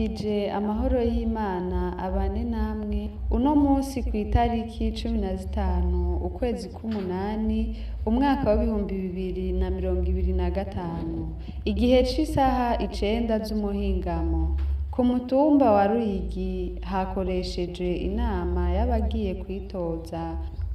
Ndabaramukije amahoro y'Imana abane namwe, uno munsi kw'itariki 15 ukwezi k'umunani umwaka w'2025, igihe c'isaha 9 z'umuhingamo, ku mutumba wa Ruyigi hakoreshejwe inama y'abagiye kwitoza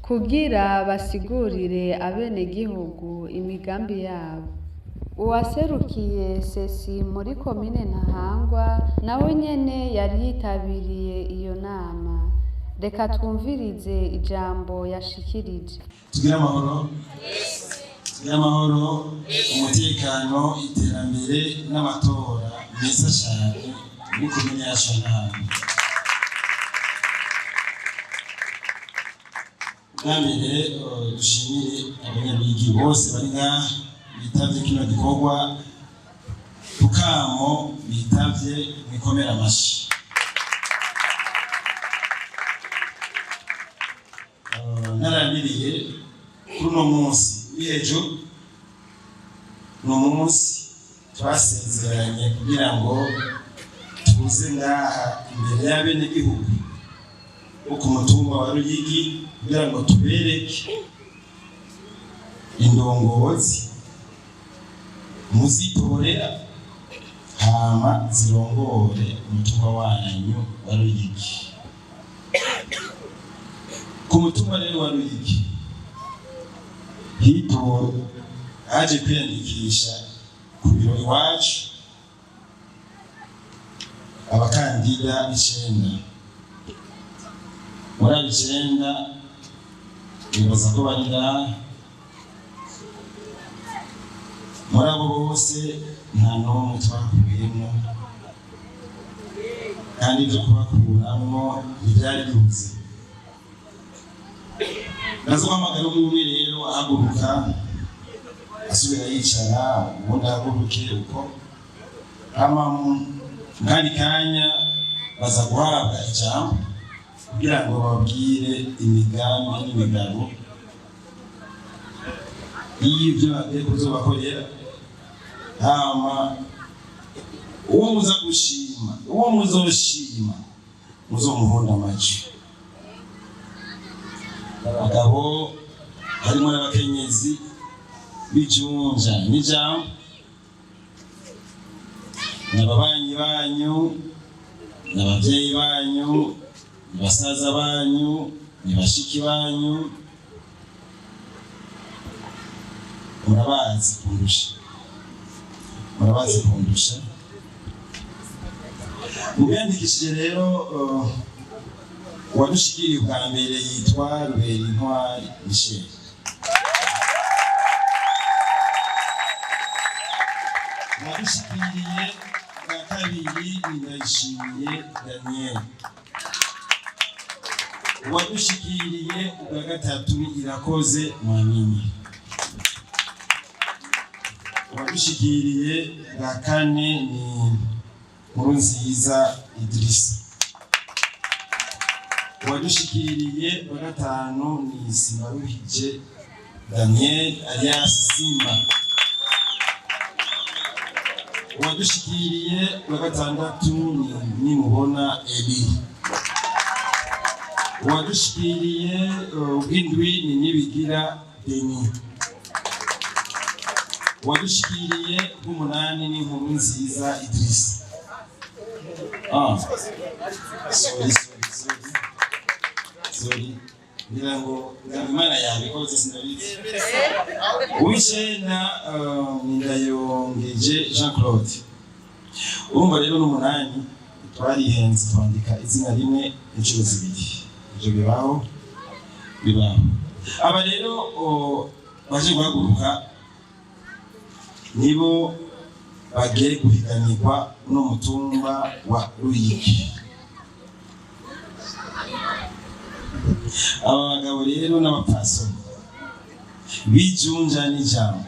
kugira basigurire abenegihugu imigambi yabo. Uwaserukiye sesi muri komine Ntahangwa nawe nyene yari yitabiriye iyo nama. Reka twumvirize ijambo yashikirije. Tugire amahoro, tugire amahoro, umutekano, iterambere n'amatora meza cyane muri komine yacu ya Ntahangwa. Bwa mbere dushimire abanyabigi bose bari ngaha bitavye kino gikorwa, tukamo bitavye mwikomera amashi. Nararindiriye kuri uno munsi w'ejo, ni umunsi twasezeranye kugira ngo tuze ngaha imbere y'abenegihugu bo ku mutumba wa Ruyigi kugira ngo tubereke indongozi muzitorera hama zirongore umutumba wanyu wa Ruyigi. Ku mutumba rero wa Ruyigi hito haje kwiyandikisha ku biro iwacu abakandida 9. Muri abo 9 bibaza ko bari ngaha, muri abo bose nta n'umwe twakuyemwo, kandi ibyo kubakuramwo ntivyari bibuze. Ndaza guhamagara umwe umwe rero ahaguruka asubira yicara, ubundi ahaguruke uko hama mu kandi kanya baza guhabwa ijambo kugira ngo bababwire imigambi n'imigabo y'ivyo bagiye kuzobakorera. Hama uwo muza gushima, uwo muzoshima, muzomuhonda amajwi. Abagabo harimo n'abakenyezi b'ijunja n'ijambo n'ababanyi banyu n'abavyeyi banyu ni basaza banyu ni bashiki banyu, murabazi kundusha, murabazi kundusha. Mu biyandikishije rero, uwadushikiriye ubwa mbere yitwa Rubera Intwari Michel. Uwadushikiriye bwa kabiri ni Ndayishimiye Daniel. Uwadushikiriye ubwa gatatu ni Irakoze Mwamini. Uwadushikiriye bwa kane ni Nkurunziza Idrissa. Uwadushikiriye bwa gatanu ni Sibaruhije Daniel alias Simba. Uwadushikiriye bwa gatandatu ni Nimubona Eli. Uwadushikiriye ubw'indwi ni Nibigira Denis. Uwadushikiriye bw'umunani ni Nkurunziza Idrissa. Ah, sorry, sorry, sorry, sorry, ngira ngo Imana yabikoze, sinabizi. Uw'icenda ni Ndayongeje Jean Claude. Urumva rero n'umunani twarihenze, twandika izina rimwe inshuro zibiri. Ivyo bibaho, bibaho. Aba rero baje guhaguruka nibo bagiye guhiganirwa uno mutumba wa Ruyigi. Aba bagabo rero n'abapfasoni bijunja n'ijambo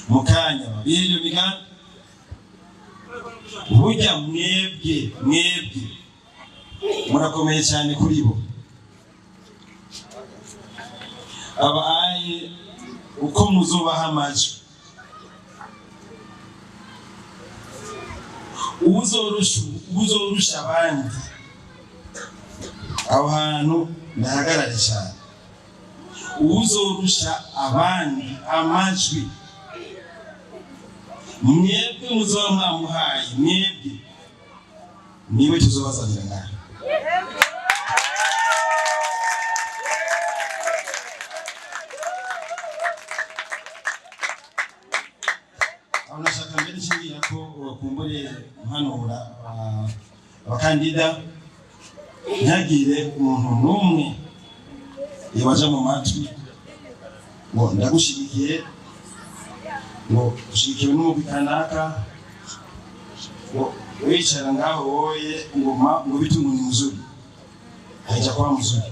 mu kanya babiri iyo migambi, burya mwebwe mwebwe murakomeye cyane kuri bo. Aba aye uko muzubaha amajwi, Uwuzorusha abandi aho hantu ndahagarare cyane, uwuzorusha abandi amajwi, mwebwe muzoba mwamuhaye, mwebwe niwe tuzobazanira ngaha. Aho nashaka mbere nshingira ko kumbure mpanura abakandida, ntihagire umuntu n'umwe yabaja mu matwi ngo ndagushigikiye, ngo ushigikiwe n'umugwi kanaka, ngo wicara ngaho woye ngo ma ngo bitungu ni mzuri, haija kuba mzuri.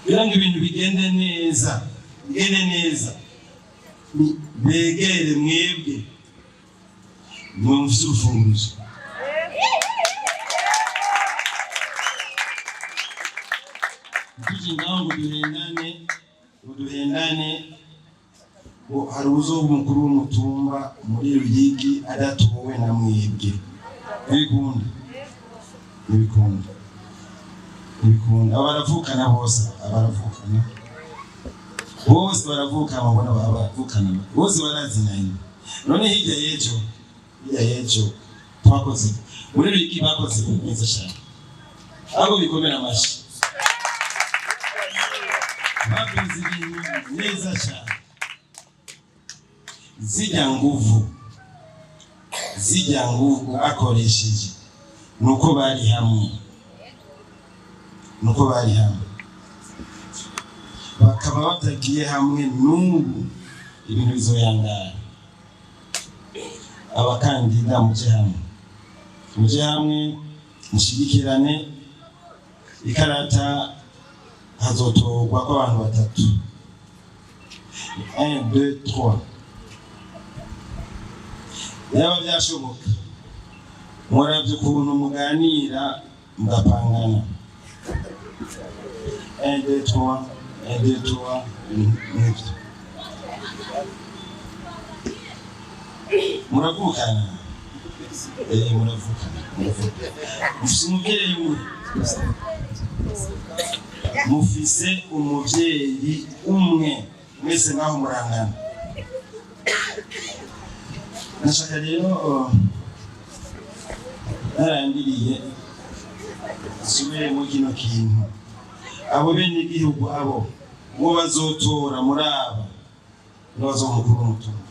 Kugira ngo ibintu bigende neza, bigende neza, begere mwebwe mwe mufise urufunguzo. Tuje ngaho ngo duhendane, ngo duhendane, ngo hari uzoba umukuru w'umutumba muri Ruyigi adatowe na mwebwe. Ntibikunda, ntibikunda, ntibikunda. Aba baravukana bose, aba baravukana bose, baravukana, mubona baravukana bose, barazinanye. None hirya y'ejo, hirya y'ejo twakoze muri Ruyigi, bakoze neza cyane, ahubwo bikomera amashyi, bakoze ibintu neza cyane. Zijya nguvu, zijya nguvu bakoresheje nuko bari hamwe, nuko bari hamwe. Bakaba batagiye hamwe n'ubu ibintu bizoyangara. Abakandida muje hamwe, muje hamwe, mushigikirane. Ikarata hazotorwa kw'abantu batatu, 1 2 3. Yaba byashoboka muravye ukuntu muganira mugapangana 1 2 3, 1 2 3, ibintu nk'ivyo. Muravukana, muravukana, muravukana, mufise umuvyeyi umwe, mufise umuvyeyi umwe, mwese ngaho murangana. Nashaka rero narangiriye nsubire muri kino kintu. Abo bene igihugu, abo uwo bazotora muri aba n'abazomukuru w'umutumba,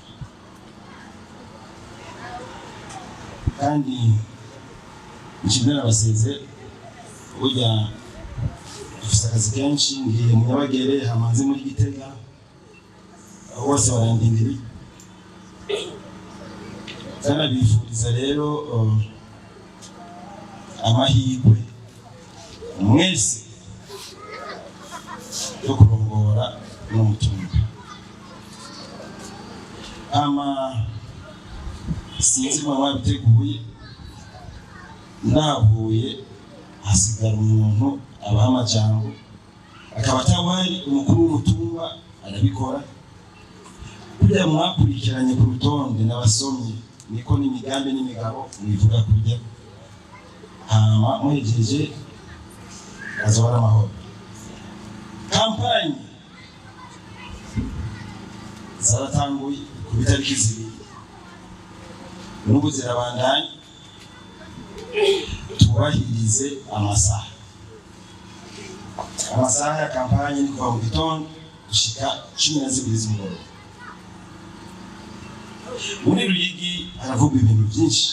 kandi nshimira abaseze. Burya dufise akazi kenshi, ngiye mu Nyabagere, hamanze muri Gitega, bose barandindiriye. Ndanabifuriza rero amahirwe mwese yo kurongora n'umutumba. Hama sinzi kuba mwabiteguye, ndahavuye hasigara umuntu abaha amajambo, akaba atawari umukuru w'umutumba arabikora. Burya mwakurikiranye ku rutonde n'abasomyi, niko n'imigambi n'imigabo mwivuga kurya, hama muhejeje azobara amahoro. Campagne zaratanguye ku itariki 2, n'ubu zirabandanya. Tubahirize amasaha. Amasaha ya campagne ni kuva mu gitondo gushika 12 z'umugoroba. Muri Ruyigi haravugwa ibintu byinshi.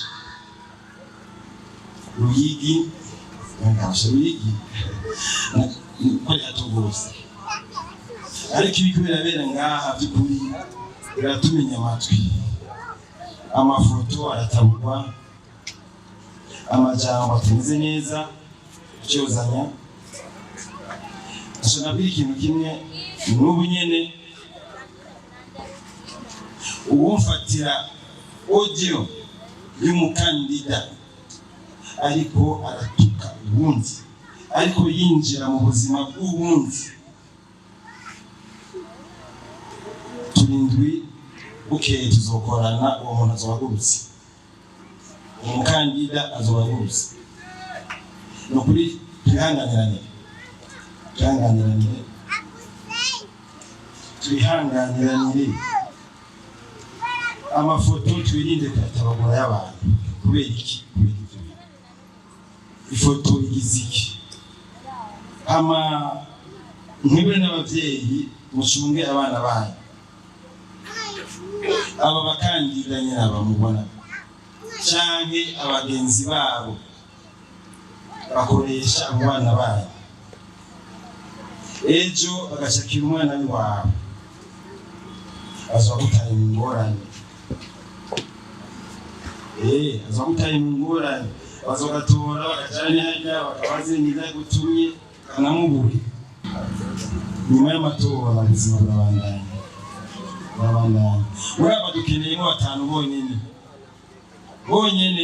Ruyigi ngasha Ruyigi ko ari hato rwose, ariko ibiko birabera ngaha by'ukuri biratumenya amatwi. Amafoto aratabugwa, amajambo atameze neza cyozanya. Ndashaka kubwira ikintu kimwe n'ubu nyene: uwumfatira audio y'umukandida ariko aratuka uwundi, ariko yinjira mu buzima bw'uwundi, turindwi bukeye tuzokorana, uwo muntu azohagurutse. Umukandida azobahuza. Ni ukuri, twihanganiranire, twihanganiranire, twihanganiranire. Amafoto twirinde kuyatabagura y'abantu. Kubera iki? Kubera ivyo bintu. Ifoto igize iki? Hama mwebwe n'abavyeyi mucunge abana banyu. Aba bakandida nyine, abamubona canke abagenzi babo, bakoresha abo bana banyu, ejo bagashakira umwana wawe, azoba agutaye mu ngorane. Azoba agutaye mu ngorane. Bazogatora bakajana harya, bakabazingiza gutumye kanamubure. Nyuma y'amatora ubuzima burabandanya, burabandanya. Muri aba dukeneyemo batanu bonyene, bonyene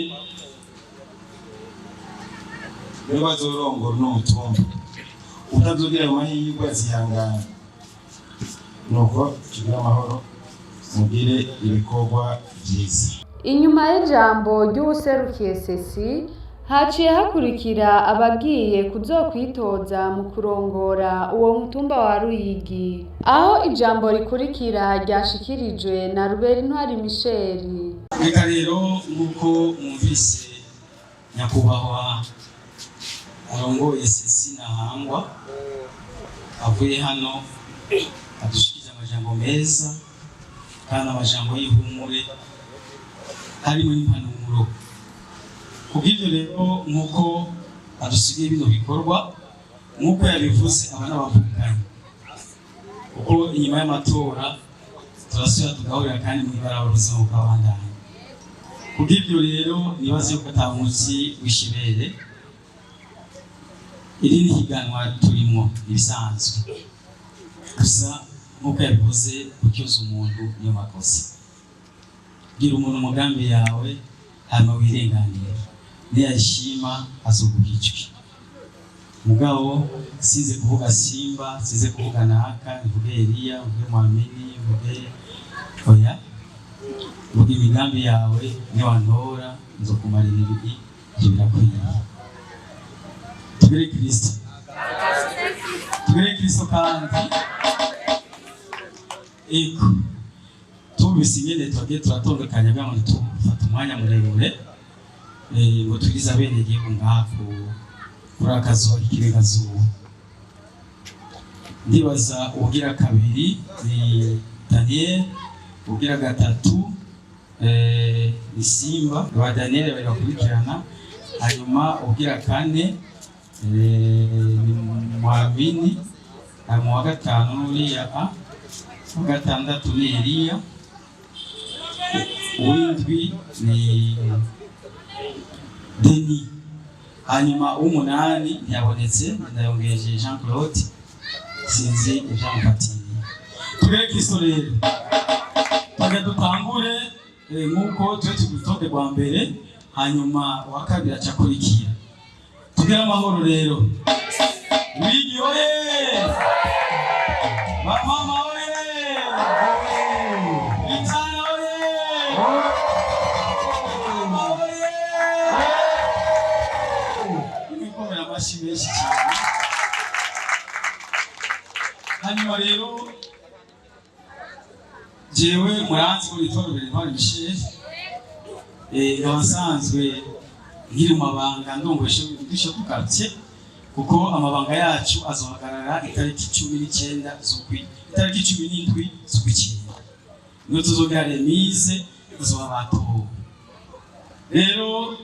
nibo bazorongora uno mutumba. Utazogira ayo mahirwe azihangana. Nuko tugire amahoro, mugire ibikorwa vyiza. Inyuma y'ijambo ry'uwuserukiye CECI, haciye hakurikira abagiye kuzokwitoza mu kurongora uwo mutumba wa Ruyigi, aho ijambo rikurikira ryashikirijwe na Ruberintwari Michel. Reka rero, nk'uko mwumvise nyakubahwa arongoye CECI Ntahangwa avuye hano adushikiriza amajambo meza kandi amajambo y'ihumure, harimo n'impanuro. Kubw'ibyo rero, nk'uko adusigaye bino bikorwa, nk'uko yabivuze, aba n'abavukanye, kuko inyuma y'amatora turasubira tugahurira kandi mu ibarabara, ubuzima bukabandanya. Kubw'ibyo rero, nibaze yuko ata munsi w'ishibere. Iri ni higanwa turimwo ibisanzwe gusa. Nk'uko yabivuze, gutyoza umuntu niyo makosa. Bwira umuntu umugambi yawe, hanyuma wirenganire. Niyayishima azoguha ijwi. Mugabo sinze kuvuga Simba, sinze kuvuga naka, mvuge Eliya, mvuge Mwamini, mvuge oya. Vuga imigambi yawe: niwantora nzokumarira ibi. Ivyo birakwiye. Tugere Kristo, tugere Kristo. Kandi eko tumvise ingene twagiye turatondekanya kugira ngo ntitufate umwanya muremure, ngo tugirize abenegihugu ngaha kuri akazuba k'ikirengazuba. Ndibaza ugira kabiri ni Daniel, ugira gatatu ni Simba. Ba Daniel bari bakurikirana. Hanyuma ugira kane ni Mwamini, hanyuma uwa gatanu n'uriya, a uwa gatandatu ni Eliya, uw'indwi ni Deni, hanyuma uw'umunani ntiyabonetse, ndayongeje Jean Claude, sinzi ivyamufatiye. Tugere Kristo. Rero tujya dutangure, nk'uko tube turi urutonde rwa mbere, hanyuma uwa kabiri aca akurikira. Tugire amahoro rero. Wigi oye! Bamama oye! Bitana oye! Mama oye! Ibikomera amashyi menshi cyane. Hanyuma rero, jewe muranzi ko nitwa Ruberintwari Michel, nkaba nsanzwe nkiri mu mabanga ndongoye chef du quartier, kuko amabanga yacu azohagarara itariki 19 z'ukwi, itariki 17 z'ukw'icyenda, niyo tuzogira remise, tuzoba batowe. Rero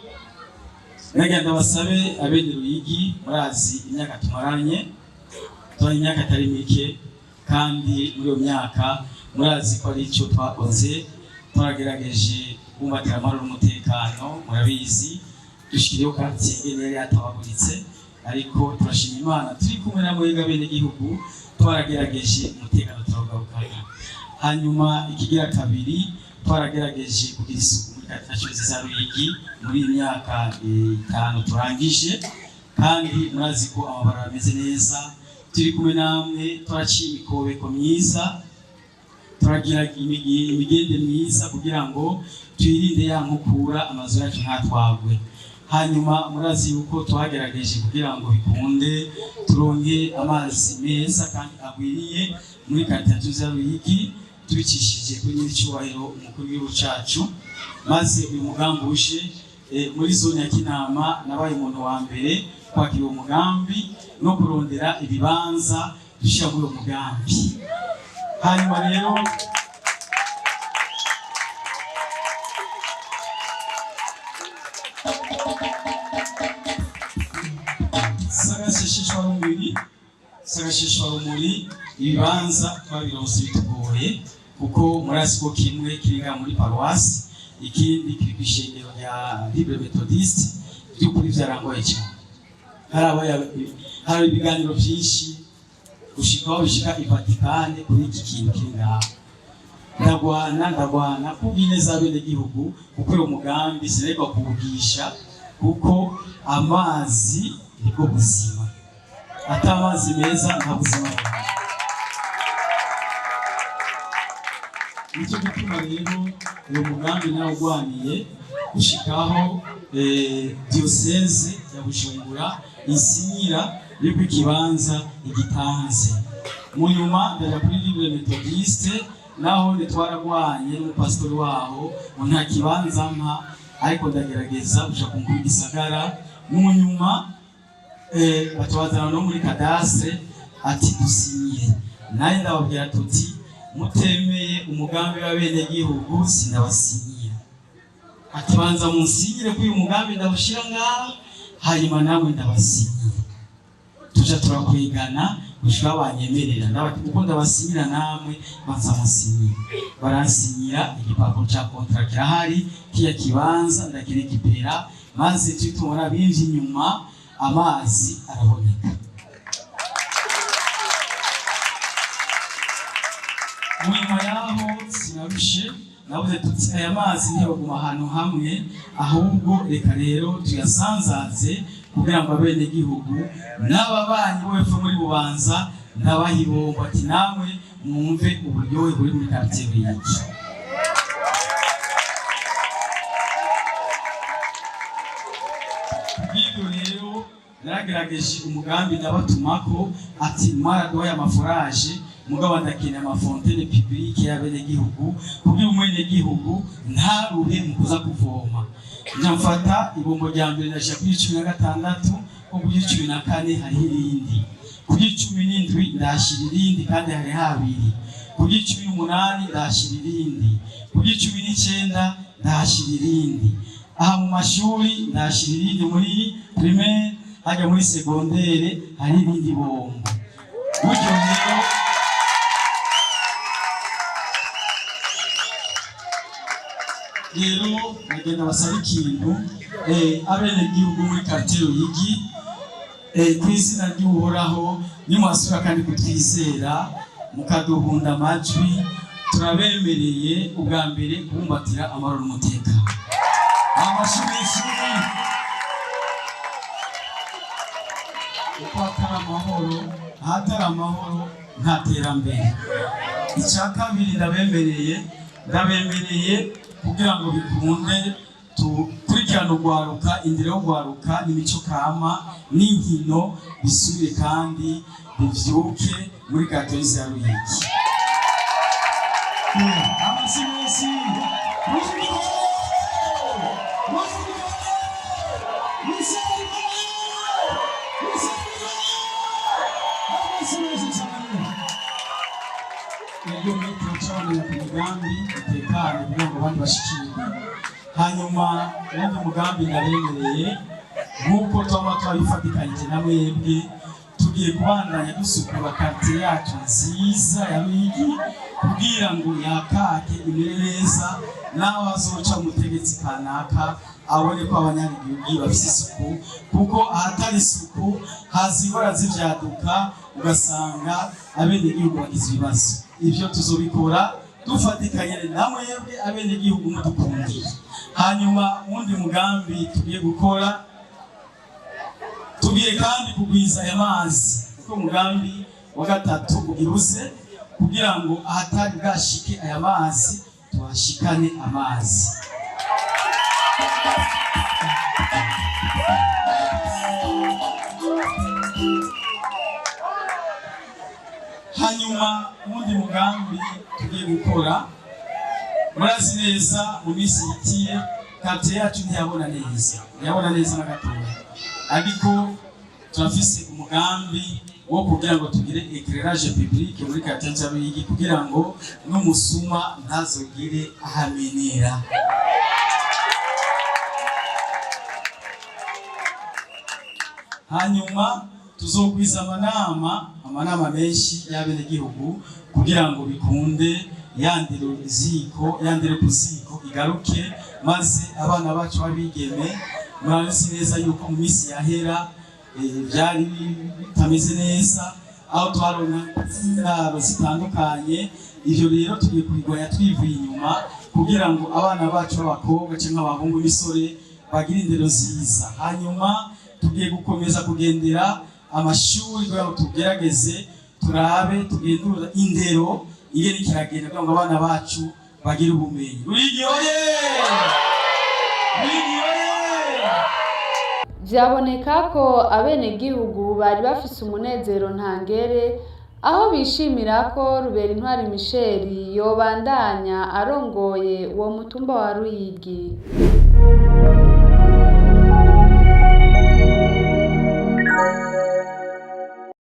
nagira ndabasabe, abene Ruyigi, murazi imyaka tumaranye, tubanye imyaka atari mike, kandi muri iyo myaka murazi ko ari icyo twakoze. Twaragerageje kubumbatira amahoro n'umutekano, murabizi, dushikiriyeho quartier ingene yari yatabaguritse, ariko turashima Imana, turi kumwe na mwebwe abenegihugu, twaragerageje umutekano turawugarukana. Hanyuma ikigira kabiri, twaragerageje kugira isuku muri quartier nziza Ruyigi muri iyi myaka 5 turangije, kandi murazi ko amabarabara ameze neza. Turi kumwe namwe, twaraciye imikobeko myiza. Turagira imigende myiza kugira ngo twirinde ya nkukura, amazu yacu ntatwagwe. Hanyuma murazi yuko twagerageje kugira ngo bikunde turonke amazi meza kandi agwiriye muri quartier ya Ruyigi, tubicishije kuri nyiricyubahiro umukuru w'igihugu cacu. Maze uyu mugambi uje muri zone ya Kinama, nabaye umuntu wa mbere kwakira uwo mugambi no kurondera ibibanza dushyira muri uwo mugambi. Hanyuma rero sagashishwa rumuri, ibibanza twabironse bitugoye, kuko murazi ko kimwe kiri ngaha muri paruwasi, ikindi kiri kw'ishengero rya Libre Methodiste. By'ukuri vyarangoye cyane, hari ibiganiro byinshi gushika aho bishika i Vatikane kuri iki kintu kiri ngaha. Ndagwana, ndagwana kubw'ineza y'abenegihugu, kuko uyu mugambi sinarigwa kuwugisha, kuko amazi nibwo buzima. Ata amazi meza, nta buzima buhari. Nicyo gituma rero uyu mugambi nawugwaniye gushikaho diocèse ya Bujumbura insinyira yuko ikibanza igitanze. Mu nyuma ndaja kuri Libre Methodiste, naho ntitwaragwanye n'umupasitori waho ngo nta kibanza mpa, ariko ndagerageza kuja ku mukuru w'igisagara. Mu nyuma batubazana no muri cadastre, ati dusinyire. Naye ndababwira tuti: "Mutemeye umugambi w'abenegihugu, sindabasinyira." Ati: "Banza munsinyire ko uyu mugambi ndawushira ngaha, hanyuma namwe ndabasinyira." Tuja turakwigana gushika banyemerera. Ndabati: "Kuko ndabasinyira, namwe banza musinyire." Baransinyira, igipapuro ca contrat kirahari, kiya kibanza ndakirekipera. Maze tubona bimvye inyuma, amazi araboneka. Mu nyuma yaho sinarushe, nabuze tuti: "Aya mazi ntiyoguma ahantu hamwe, ahubwo reka rero tuyasanzaze kugira ngo abenegihugu n'ababanyi bo hepfo muri Bubanza ndabaha ibombo, ati namwe mwumve uburyohe buri muri quartier Ruyigi." Kubw'ibyo rero naragerageje umugambi ndabatumako, ati: "Mwaraduhaye ama forages, mugabo ndakeneye ama fontaines publiques y'abenegihugu, kugira umwenegihugu ntaruhe mu kuza kuvoma." Nja mfata ibombo rya mbere, ndashira kuri 16, ko kuri 14 hariho irindi, kuri 17 ndahashira irindi kandi hari habiri, kuri 18 ndahashira irindi, kuri 19 ndahashira irindi. Aha mu mashuri ndahashira irindi muri primaire, hajya muri secondaire hari irindi bombo. Gutyo rero nagenda basaba ikintu abenegihugu muri quartier Ruyigi, ku izina ry'Uhoraho, nimwasubira kandi kutwizera mukaduhunda amajwi, turabemereye ubwa mbere kubumbatira amahoro n'umutekano. Amashuri, kuko atari amahoro, ahatari amahoro nta terambere. Icya kabiri, ndabemereye kugira ngo bikunde dukurikirane urwaruka, indero yo rwaruka n'imico kama n'inkino bisubire kandi bivyuke muri katolisi ya Ruyigi. Amashyi menshi. Amashyi menshi cyane. Ibyo turacabanira ku mugambi utekanye kugira ngo abandi bashikirwe. Hanyuma uwundi mugambi ndabemereye, nk'uko twaba twabifatikanyije na mwebwe, tugiye kubandanya dusukura quartier yacu nziza ya Ruyigi kugira ngo yakake, imere neza, n'aho azoca umutegetsi kanaka abone ko abanyagihugu bafise isuku, kuko ahatari isuku haza ingwara z'ivyaduka, ugasanga abenegihugu bagize ibibazo. Ivyo tuzobikora dufatikanye na mwebwe abenegihugu mudukundiye. Hanyuma uwundi mugambi tugiye gukora, tugiye kandi kugwiza aya mazi, kuko umugambi wa gatatu ugira uze. Kugira ngo ahatari bwashike aya mazi tuhashikane amazi. Hanyuma uwundi mugambi tugiye gukora, murazi neza mu minsi ihitiye quartier yacu ntiyabona neza, ntiyabona neza na gatoya, ariko turafise umugambi wo kugira ngo tugire éclairage public muri quartier ya Ruyigi, kugira ngo n'umusuma ntazogire ahamenera. Hanyuma tuzogwiza amanama menshi y'abenegihugu kugira ngo bikunde yandiro ziko, yandiro ku ziko igaruke, maze abana bacu babigeme. Murabizi neza yuko mu minsi yahera byari bitameze neza, aho twaronka indaro zitandukanye. Ivyo rero tugiye kubigwanya twivuye inyuma, kugira ngo abana bacu b'abakobwa cyangwa abahungu b'isore bagire indero nziza. Hanyuma tugiye gukomeza kugendera amashuri kugira ngo tugerageze turabe tugendura indero ingene kiragenda, kugira ngo abana bacu bagire ubumenyi. Ruyigi oye! Ruyigi oye! Vyaboneka ko abenegihugu bari bafise umunezero ntangere, aho bishimira ko Ruberintwari Michel yobandanya arongoye uwo mutumba wa Ruyigi.